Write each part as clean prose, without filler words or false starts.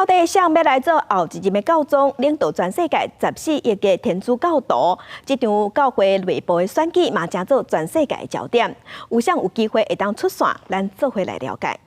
到底誰欲來做後一任的教宗，領導全世界14億个天主教徒？這場教會內部的選舉嘛，成做全世界的焦點。有誰有機會會當出線？咱做伙來了解。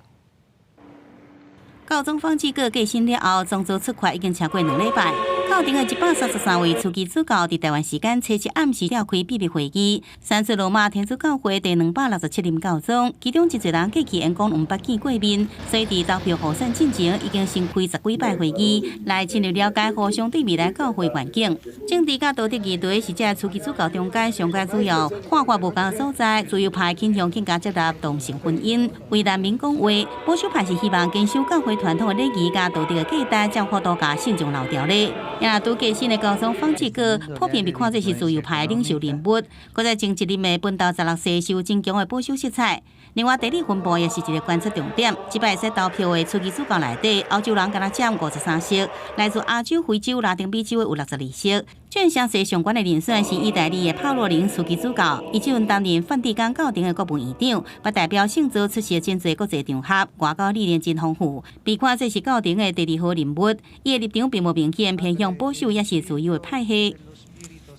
教宗方濟各過身了後，宗座出缺已經超過2禮拜。教廷的133位樞機主教佇台灣時間初七暗時召開秘密會議，選出羅馬天主教會第267任教宗，其中真濟人過去緣故毋捌見過面，所以佇投票予選進前已經先開十幾擺會議，來深入了解互相對未來教會願景。政治佮道德議題是這樞機主教中間上蓋主要看法無仝的所在，自由派傾向更加接納同性婚姻，為難民講話；保守派是希望堅守教會傳統的禮儀佮道德的價值，將幅度共信眾留牢咧。也拄過身的教宗方濟各，普遍被看作是自由派領袖人物，閣在前一任的本篤十六世受真強的保守色彩。另外，地理分布也是一个觀察重點。這擺會使投票的樞機主教內底，歐洲人敢若佔53席，來自亞洲、非洲、拉丁美洲的有62席。選聲勢上懸的人選是意大利的帕羅林樞機主教，伊這陣擔任梵蒂岡教廷的國務院長，捌代表聖座出席真濟國際場合，外交歷練真豐富，被看作是教廷的第二號人物。伊的立場並無明顯偏向保守，抑是自由的派系。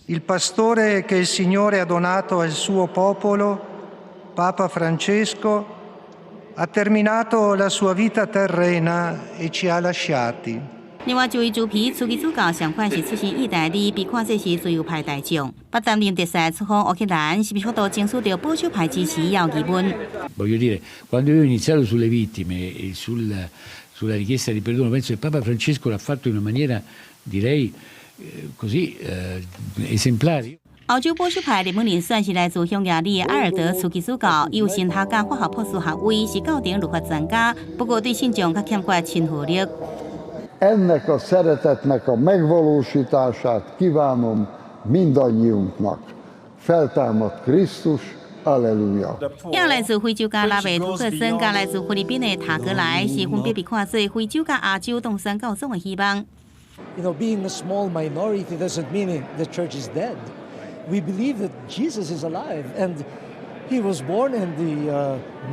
Il pastore che il Signore ha donato al suo popolo, Papa Francesco, ha terminato la sua vita terrena e ci ha lasciati. 另外，這位主皮樞機主教相款是出身意大利，被看作是自由派大將，捌擔任特使出訪烏克蘭，是毋是法度爭取著保守派支持，也有疑問。 Voglio dire, quando io ho iniziato sulle vittime e sulla richiesta di perdono, penso che Papa Francesco l'ha fatto in una maniera, direi, così, esemplare. 歐洲保守派熱門人選是來自匈牙利的埃爾德樞機主教，伊有神學佮法學博士學位，是教廷律法專家，不過對信眾較欠缺親和力。 Ennek a szeretetnek a megvalósítását kívánom mindannyiunknak. Feltámadt Krisztus, Alleluja! 也來自非洲加納的圖克森，佮來自菲律賓的塔格萊，是分別被看作非洲佮亞洲當選教宗的希望。 Being a small minority doesn't mean the church is dead. We believe that Jesus is alive and he was born and he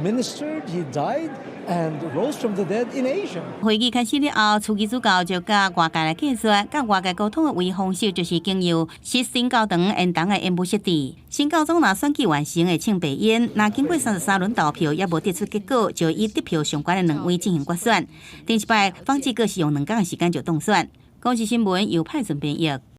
ministered, he died and rose from the dead in Asia. 會議開始了後，樞機主教就佮外界來解說，佮外界溝通的唯一方式就是經由西斯汀教堂緣堂的演舞設置。新教宗若選舉完成會請白煙，若經過33輪投票猶無得出結果，就以得票上懸的兩位進行決選。頂一擺方濟各是用2工的時間就當選。公視新聞由派順編譯。